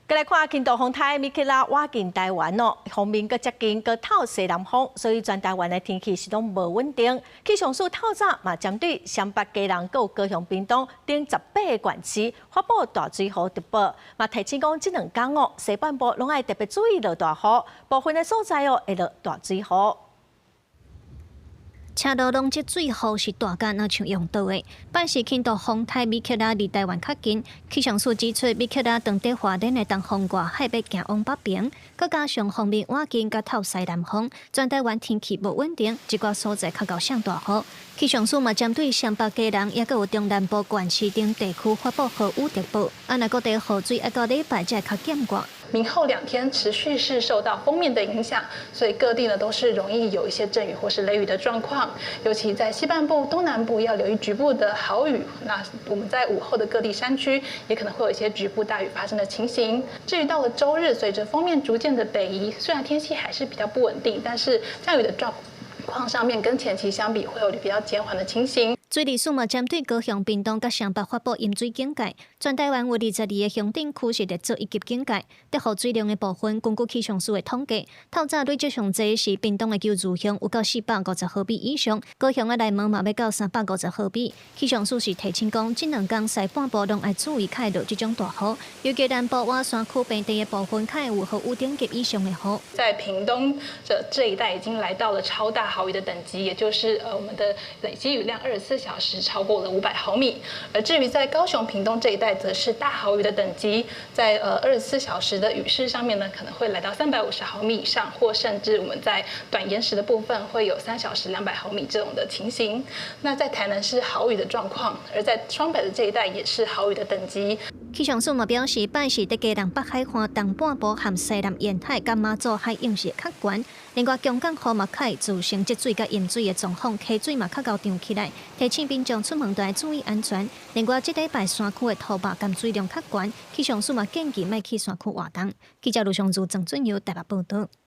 閣來看輕度風颱米克拉倚近台灣哦，鋒面閣接近閣透西南風，所以全台灣的天氣是攏無穩定。氣象署透早嘛針對雙北、基隆、閣有高雄、屏東等18個縣市發布大水雨特報，嘛提醒講這兩工哦，西半部攏愛特別注意落大雨，部分的所在哦會落大水雨。車路攏積水雨是大甲若像用倒的。拜四輕度風颱米克拉離台灣較近，氣象署指出，米克拉當佇華蓮的東方外海欲行往北邊，閣加上鋒面倚近佮透西南風，全台灣天氣無穩定，一寡所在較𠢕上大雨。氣象署嘛針對雙北、基隆，抑閣有中南部縣市等地區發布豪雨特報。啊，若各地雨水愛到禮拜才會較減寡。明後兩天持續是受到鋒面的影響，所以各地呢都是容易有一些陣雨或是雷雨的狀況，尤其在西半部、東南部要留意局部的豪雨。那我們在午後的各地山區也可能會有一些局部大雨發生的情形。至於到了週日，隨着鋒面逐漸的北移，雖然天氣還是比較不穩定，但是降雨的狀況上面跟前期相比會有比較減緩的情形。水利署嘛針對高雄、屏東佮雙北發布淹水警戒，全台灣有22個鄉鎮區是列做一級警戒。得雨水量的部分，根據氣象署的統計，透早累積上濟是屏東的九如鄉，有到450毫米以上；高雄的內門嘛欲到350毫米。氣象署是提醒講，這兩工西半部攏愛注意較會落這種大雨，尤其南部倚山區平地的部分，較會有豪雨等級以上的雨。在屏東這一帶已經來到了超大豪雨的等級，也就是我們的累積雨量24小時超過了500毫米，而至於在高雄、屏東這一帶，則是大豪雨的等級，在24小時的雨勢上面呢，可能會來到350毫米以上，或甚至我們在短延時的部分會有3小時200毫米這種的情形。那在台南是豪雨的狀況，而在雙北的這一帶也是豪雨的等級。氣象署嘛表示，拜四佇基隆北海岸東半部和西南沿海佮馬祖海湧是較懸，另外強降雨嘛較會造成積水佮淹水的狀況，溪水嘛較𠢕漲起來，提醒民眾出門都愛注意安全。另外，這禮拜山區的土肉含水量較懸，氣象署嘛建議莫去山區活動。記者盧尚如、鄭俊佑台北報導。